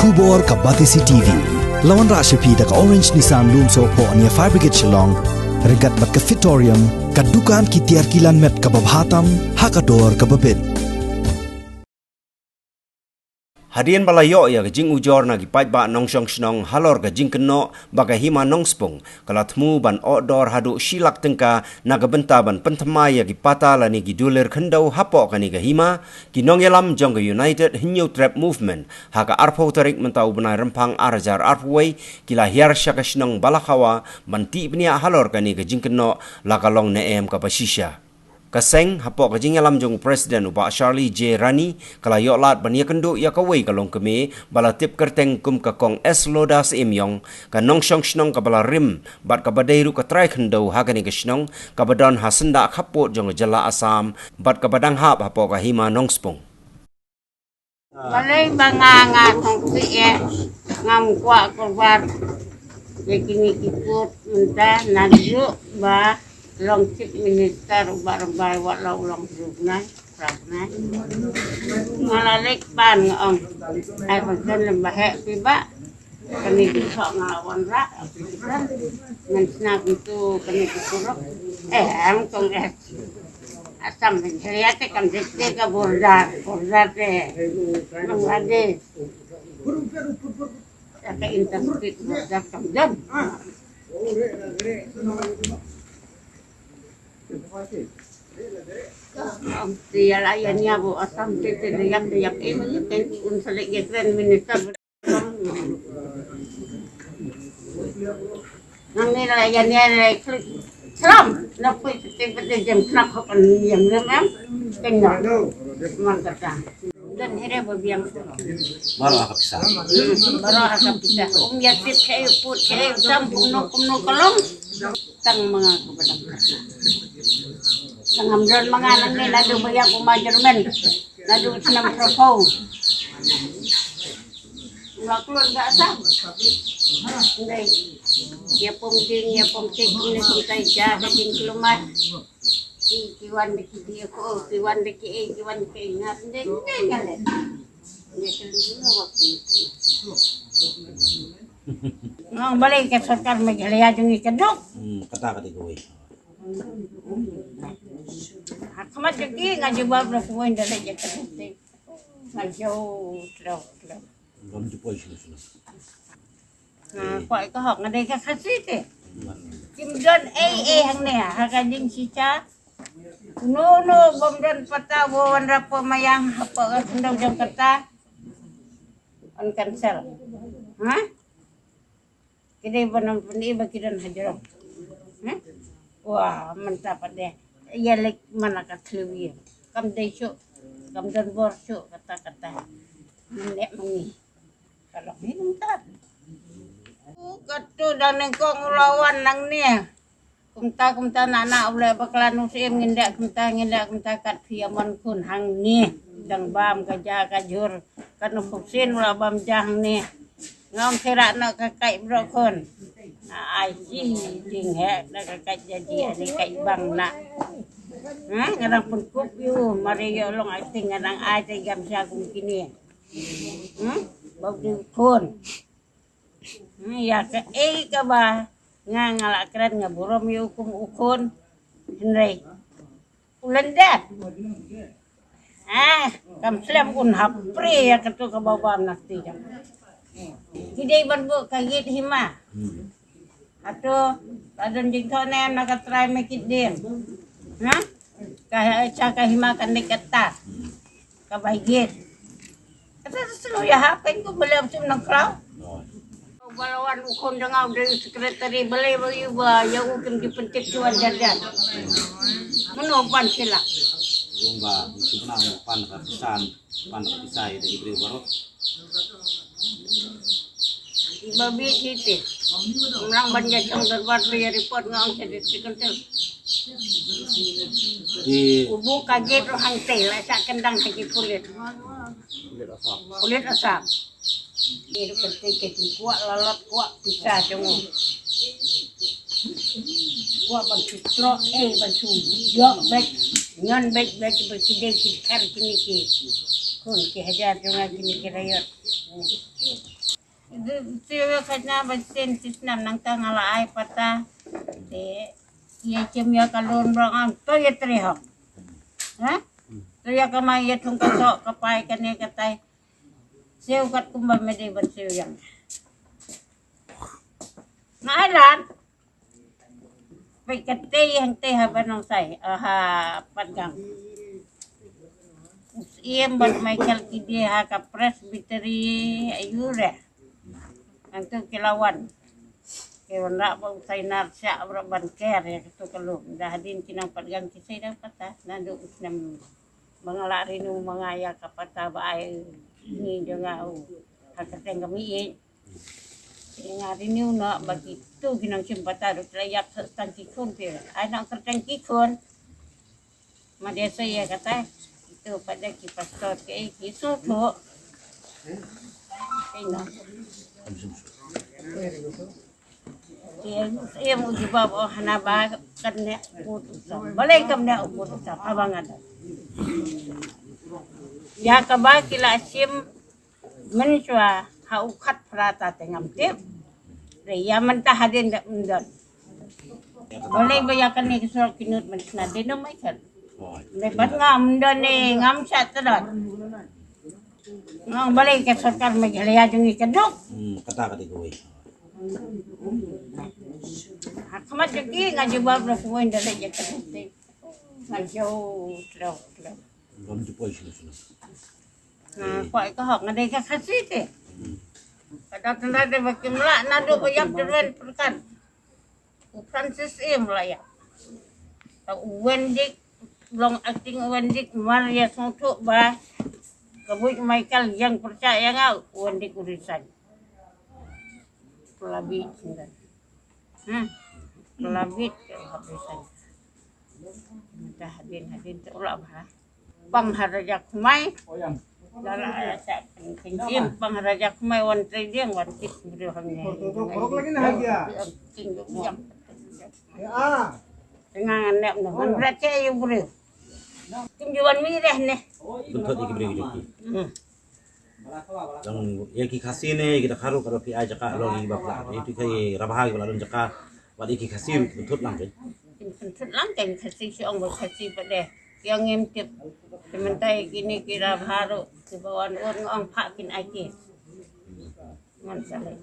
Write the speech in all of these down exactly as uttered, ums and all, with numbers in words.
Khubor ka Batesi T V. La wanrah sha phi da ka Orange Nissan Lumsohphoh near Fire Brigade Shillong. Ryngkat bad ka Fitorium, ka dukan ki tiar kilan met kaba bha tam ha ka dor kaba bit. Hadien ba la ïoh ïa ka jingujor na ki paidbah nongshong shnong halor ka jingkynnoh ba ka Hima Nongspung ka la thmu ban ohdor haduh shi lak tyngka na ka bynta ban pynthymmai ïa ki pata lane ki dulir khyndew hapoh kane ka hima, ki nongïalam jong ka United Hynñiewtrep Movement ha ka arphew tarik mynta u bnai Rymphang ar hajar arphew wei ki la hiar sha ka shnong Balakhawa ban tih bniah halor kane ka jingkynnoh la ka long ne em kaba shisha. Ka seng hapoh ka jingïalam jong u President u Bah Charlie J Rani ka la ïoh lad ban ïakynduh ïa kawei ka longkmie ba la tip kyrteng kum ka Kong Esloda Syiemiong, ka nongshong shnong kaba la rim bad kaba dei ruh ka trai khyndew ha kane ka shnong kaba don ha syndah khappud jong ka jylla Assam bad kaba dang hap hapoh ka Hima Nongspung. Balei ba nga nga thong ti eh ngam kwah kurbat ïa kine ki kut mynta naduh ba long Chief Minister u Bah Rymbai wat la u long briew nai prap nai. Nga la leit pan nga ong ai pa sen lem ba heh pi ba. Kane ki sok nga la wanrah ngan sna pintu kane ki surok. Eh ang tong eh. Assam Meghalaya te kam dei te ka border, border te Bangladesh. Ka interstate border kam don. Ti ïa la ïa nia bu Assam te te ïap te ïap eh mani te un select ïa Prime Minister. Nangne la ïa nia la klik. Salam. Na pui te te te jem knak hok an jem lem em. Tengok. Man kata. Dan here ba biang. Baroh ha ka pisa. Hmm, baroh ha ka pisa. Um ïa tip sha ïa put sha ïa sam kumno kumno ka long. Tang ma nga ka ba dang kata. Tang am don ma nga nangne naduh ba ïa u ma German. Naduh snem phraphew. Nga klun ka Assam. Ndai. Ïa pom ding, ïa pom tik, kumne kumtai ja ka jingkhlem. Ki, ki wan da ki dei ko, ki wan da ki ei, ki wan da ki ei, nga ndai, ndai nga leh. Nga klun ding nga wak ki. Nga balei ka sorkar Meghalaya jong ngi ka duk. Hmm, kata ka dei kawei. Ha khmat jong ki nga jubab la kawei da leh ïa ka duk te. Nga jubab, jubab, jubab. Ngam ju poi shuh shuh. Nga kwah ka hok nga dei ka Khasi te. Kim don ei ei hangne ha ka jingshisha. Uno uno bym don pata u wanrah poi maïang hapoh ka khyndew jong kata. Un cancel. Ha? Ki dei ban ym pyni ba ki don ha jrong. Ha? Wah mynta pat de ïa leit man la ka thliew ïa. Kam dei shuh, kam don bor shuh kata kata. Ngin leh ma ngi. Ka long hi nangta. U katu dang nyngkong u la wan nangne. Kumta kumta na na u leh bakla nu Syiem ngin leh kumta ngin leh kumta kat phi ïa mon khun hangne. Dang bam ka ja ka jhur. Kat nu Phuksien u la bam ja hangne. Nga ong khie rah noh ka kait baroh khun. Ai hi jingheh na ka kait ja ji ani kait bang na. Ha nga dang pynkup ïa u mar ïa u long ai ti nga dang ai te gam sha kum kine. Hmm? Bok dei u khun. Hmm, ïa kaei kaba nga nga la kren nga burom ïa u kum u khun. Hynrei u lyndet. Ah, kam slem un hap pre ïa katu kaba bam na kti jam. Ki dei ban buh ka gate hima. Hato la don jingthoh ne em na ka trai me kit din. Ha? Ka cha ka hima ka nik kata. Ka bai gate. Kata tu sulu ya ha pen ku bele sum nang klau. Balawan u khun dang au dei secretary bele ba yu ba ya u kim ki pentik tuan jajan. Mano pan sila. Wong ba sumnang pan ka pisan. Pan ka pisa ïa da ki briew baroh. Ba bi ki te. Mlang ban ïa chong dorbar ba ïa report nga ong te de te kan te. Di u bu ka gate ruh hangte la sa kendang ha ki pulit. Pulit Assam. Pulit Assam. Ni ruh kan te ke ki kwah lalot kwah pisa jong u. Kwah ban shu troh eh ban shu ïoh beit. Ngan beit beit beit ki dei ki khar kine ki. Khun ki hajar jong nga kine ki rayot. Siew ïa ka na ba sien shisnem nangta nga la ai pata. Te ïa jem ïa ka lum rong am to ïa trei hok. Ha? To ïa ka mai ïa thung ka sok ka pai kane ka tai. Siew kat kumba me dei ban siew ïa nga. Nga ai lad. Peit katei hangtei ha Ban Nong Sai, ah, ha Patgang. U Syiem bad Michael ki die ha ka Presbytery, ayu re. Nangtu ki la wan. Ki wanrah ba u Sainar shah ba ban ker ïa katu ka lum. Da hadien ki nong Patgang ki sei da pata. Naduh u snem ba nga la renew ma nga ïa ka pata ba ai ni jong nga u. Ha ka teng ka miej. Nga renew noh ba kitu ki nongshim pata ruh te la ïap sa tang ki khun phi. Ai nang kyrteng ki khun. Ma dei sa ïa kata. Itu pat da ki pastor ki, ki sngewthuh. Ki nong. Ki ïa u jubab, oh, hana ba kan ne u tu sam. Balei kam ne u tu sam, abang ada. Ïa kaba ki la shim mynshuwa ha u khatphra ta te ngam tip. Re ïa mynta hadien da ym don. Balei ba ïa kane ka surok ki nud mynshuwa dei no Michael. Re bad ngam don ne ngam shat tadot. Ngam balei ka sorkar Meghalaya jong ngi ka duk. Hmm, kata ka dei kawei. Ha khmat jong ki nga jubab ruh kawei da leh ïa ka duk te. Nga jauh tlo tlo. Lam ju poi shuh shuh. Nga kwah ka hok nga dei ka Khasi te. Ka da tanda dei ba kim lah naduh ba ïap Derwen Pyrkan. U Francis Im la ïap. Ta u Wendik long acting u Wendik mar ïa sngewthuh ba ka buit Michael ïeng pyrshah ïa nga u Wendik u resign. Pla bit singgan. Hmm. Pla bit ka hap resign. Dah hadien hadien te u la ba. Pang ha Raja Khmer. Dara sa king king pang ha Raja Khmer wan trading wan kit briew hangne. King jong jong. Tengah nep ne wan Raja yu briew. Kim ju wan mi deh ne. Betul iki briew iki. Hmm. Dang ïa ki Khasi ne, ïa ki Dkhar ruh ka dei phi ai jaka long ïa ki ba pla. Ïa ki Rabha ki ba la don jaka. Wat ïa ki Khasi ruh kynthup lang kein. Kynthup lang kein Khasi shi ong ba Khasi pat de. Ïa ngim tip. Te mynta ïa kine ki Rabha ruh ki ba wan ur nga ong phah kin ai ki. Ngan sa leh.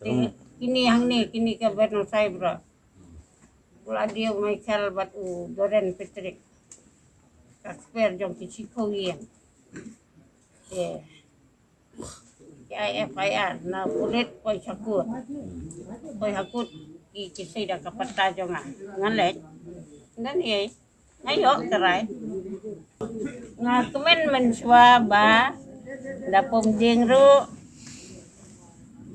Te kine hangne kine ka Ban Nong Sai bro. Claudio Michael bad u Doren Patrick. Ka kper jong ki shiphew ïing. Te ki ai F I R na pulit poi sha kut. Poi sha kut ki, ki sei da ka pata jong nga. Ngan leit. Ngan ïai. Nga ïoh trai. Nga kmen mynshuwa ba da pom ding ruh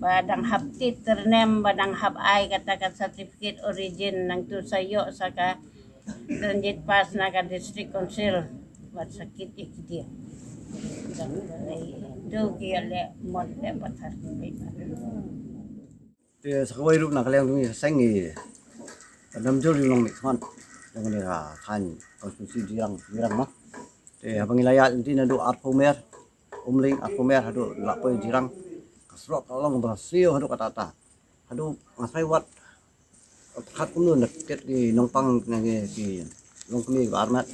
ba dang hap tip surname ba dang hap ai kata ka certificate origin nangtu sa ïoh sa ka transit pass na ka district council. Bad sa kit ïa ki ding. Tu ki ïa leh mon leh pathar ki. Te sa kawei ruh na ka liang jong ngi ka seng ngi, ka dam jur ngi long mihkhmat jong ngi ha thaiñ constituency Jirang, Jirang ma. Te haba ngi la ïaid lynti naduh arphew mer, Umling arphew mer haduh la poi Jirang. Ka surok ka long ba siew haduh katta katta. Haduh nga trai wat. Khat kumno na kit ki nongpang na ngi ki longkmie ba armet.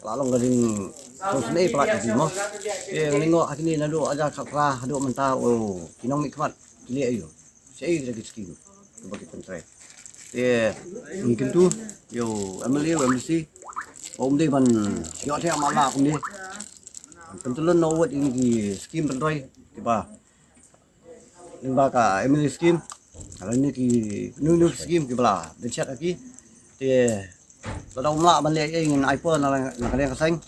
Ka la long ka ding sngewsynei palat ka ding mo. Te ngi ngop ha kine naduh hajar khatphra haduh mynta, o, ki nongmihkhmat ki leh aïu. Shaei kita ki skim kiba ki pyntrei. Te ngi kyntu ïa u M L A, u M D C, ba um dei ban ïoh thiah matlah kumne. Pyntyllun noh wut ïa ki skim pyntrei kiba lyngba ka M L A skim. Lane ki kino kino ki skim kiba la bynshet ha ki. Te lada um lah ban leh ei ei ngin ai por na la, na ka liang ka seng.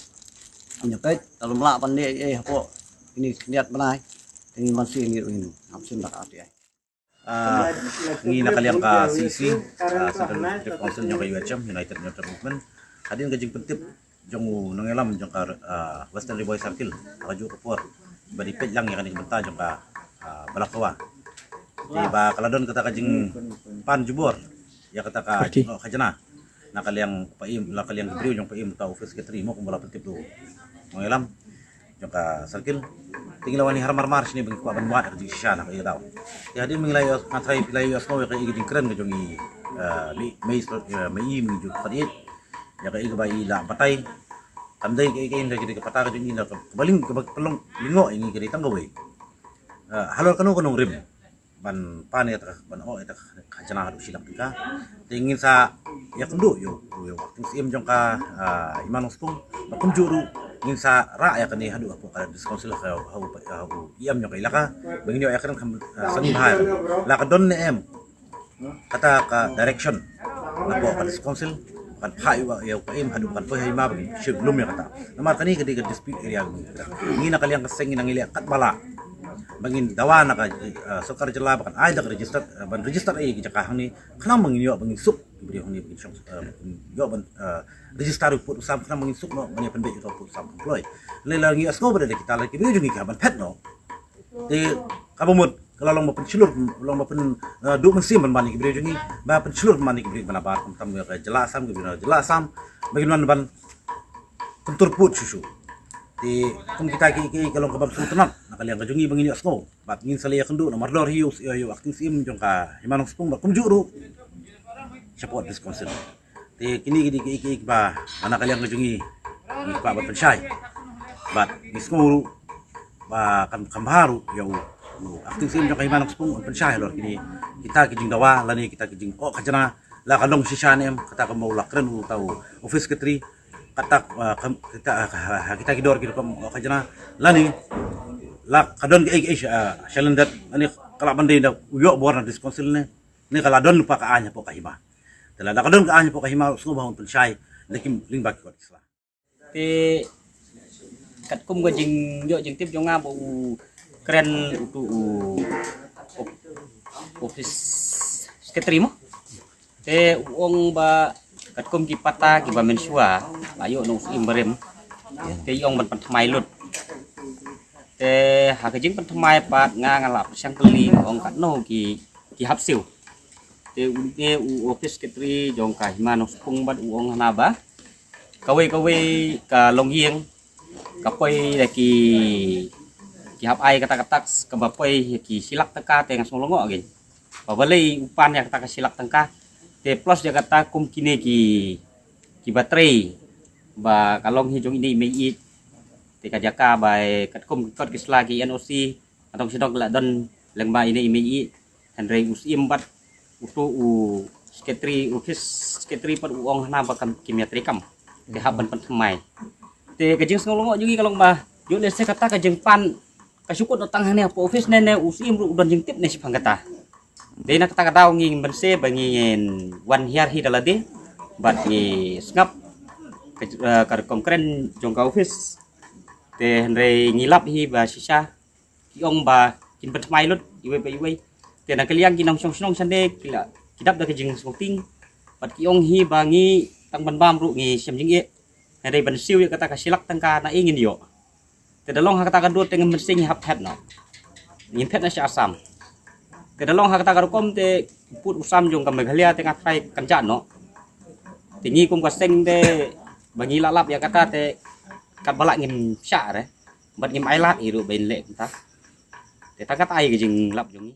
Ngin ïa peit lada um lah ban leh ei ei hapoh kine ki khyndiat bnai. Te ngin ban siew ngi ruh ngin ap sien da ka R T I. Ah, ngi na ka liang ka C E C, ah, Central Executive Council jong ka U H M, United Neutral Movement. Hadien ka jingpyntip jong u nongïalam jong ka, ah, Western Ri Bhoi Circle ha kajuh ka por ba dei peit lang ïa kane ka bynta jong ka, ah, Balakawa. Te ba ka la don kata ka jingpan jubor ïa kata ka jingnoh khajna na ka liang Paiem, na ka liang briew jong Paiem, uta u Office Secretary mo kumba la pyntip u nongïalam jong ka circle. Te ngi la wan hi har marmar shane ba ngi kwah ban wad ka jingshisha na ka ïa daw. Te hadien ba ngi la ïoh, nga tharai phi la ïohsngew ïa ka ïa ka jingkren ka jong i, eh, Mei, Mei, eh, Mei, Mei Ju Khatit. Ïa ka ïa ka ba i la batai. Kam dei ka ïa ka, i da ka dei ka pata ka jong i, da ka ba ling, ka ba pynlong lyngngoh ïa ngi ka dei tang kawei. Eh, halor kano kano rim ban pan ïa ta, ban oh ïa ta ka khajna haduh shi lak tyngka. Te ngin sa ïakynduh ïa u, ïa u acting syiem jong ka, ah, Hima Nongspung. Ba kumjuh ruh ngin sa rah ïa kane haduh hapoh ka District Council ha, ha u, ha u E M jong ka ilaka. Ba ngin ïoh ïakren kham, ah, sani bha ïa kane. La ka don ne em kata ka direction napoh ka District Council, kan phah ïa u, ïa u P M haduh kan poi ha Hima ba ngin shu lum ïa kata. Namar kane ka dei ka dispute area ka ngi. Ngi na ka liang ka seng ngi na ngi leh katba lah ba ngin dawa na ka, eh, sorkar jylla ba kan ai da ka register, eh, ban register ïa ka jaka hangne, khnang ba ngin ïoh ba ngin suk ki briew hangne ba ngin shong, eh, ba ngin ïoh ban, eh, register u pud u sam, khnang ba ngin suk noh ban ïa pynbeit ïa u pud u sam pynkloi. Lei la ngi ïohsngew ba da kita la ki briew jong ngi ki hap ban phet noh. Te kaba mut ka la long ba pynshlur, long ba pyn, eh, duh mynsiem ban ban ïa ki briew jong ngi, ba pynshlur ban ban ïa ki briew ba na bar, khamtam ka jylla Assam, ki briew na jylla Assam ba kin wan ban pyntur pud shuh shuh. Te kum kita ki, ki, ka long ka bym sngewtynnat na ka liang ka jong ngi ba ngin ïohsngew. Bad ngin sa leit ïakynduh namar dor hi u, u, u acting syiem jong ka Hima Nongspung ba kumjuh ruh shapoh District Council. Te kine ki dei ki, ki, ki ba na ka liang ka jong ngi, ngi kwah ban pynshai. Bad ngi sngew ruh ba kan, kan bha ruh ïa u, u acting syiem jong ka Hima Nongspung un pynshai halor kine kita ki jingdawa lane kita ki jing, oh, khajna, la ka long shisha ne em, kata ka mut la kren u ta u office secretary, kata, ah, kam, kita, ah, ha, ha, kita ki dor ki rukom, oh, khajna, lane la ka don ki, eh, eh, sha, ah, shalyndet, lane ka la ban dei da u ïoh bor na District Council ne, ne ka la don pa ka aiñ hapoh ka Hima. Te lada ka don ka aiñ hapoh ka Hima, sngewbha un pynshai, lane kim lyngba ki kot ki sla. Te katkum ka jingïoh jingtip jong nga ba u kren utu u op-, office secretary mo. Te u ong ba katkum ki pata kiba mynshuwa la ïoh na u syiem barim. Te i ong ban pynthymmai lut. Te ha ka jingpynthymmai pat nga, nga la pyrshang kylli, ong katno ki, ki hap siew. Te u, te u office secretary jong ka Hima Nongspung bad u ong hana ba kawei kawei ka longïing ka poi da ki, ki hap ai kata ka tax kaba poi ïa ki shi lak tyngka, te nga sngew lyngngoh ïa ki. Ba balei u pan ïa kata ka shi lak tyngka. Te plus ïa kata kum kine ki, kiba trei ba ka long hi jong ine i mei ïeit. Te ka jaka ba katkum ki kot ki sla ki N O C, nga tong sha dong la don lyngba ine i mei ïeit. Hynrei u syiem bad utu u secretary, office secretary pat u ong hana ba kam, kim ïatrei kam. Te hap ban pynthymmai. Te ka jingsngew lyngngoh jong ngi ka long ba ïoh lehse kata ka jingpan ka shu kut noh tang hangne hapoh office ne, ne u syiem ruh u don jingtip ne shaphang kata. Dei na kata ka daw ngi mynsiem ba ngin wan hiar hi da lade bad ngi sngap ka, eh, ka rukom kren jong ka office. Te hynrei ngi lap hi ba shisha ki ong ba kin pynthymmai lut iwei pa iwei. Te na ka liang ki nongshong shnong shane ki la, ki dap da ka jingsngewtieng. Bad ki ong hi ba ngi tang ban bam ruh ngi shem jingeh. Hynrei ban siew ïa kata ka shi lak tyngka na ei ngin ïoh. Te da long ha kata ka dur te ngin mynsiem ngi hap phet noh. Ngin phet noh sha Assam. Te da long ha kata ka rukom te u pud u sam jong ka Meghalaya te nga tharai kan jah noh. Te ngi kum ka seng te ba ngi la lap ïa kata te katba lah ngim shah re. Bad ngim ailad hi ruh ba in leh kumta. Te tang kata ai ka jinglap jong ngi.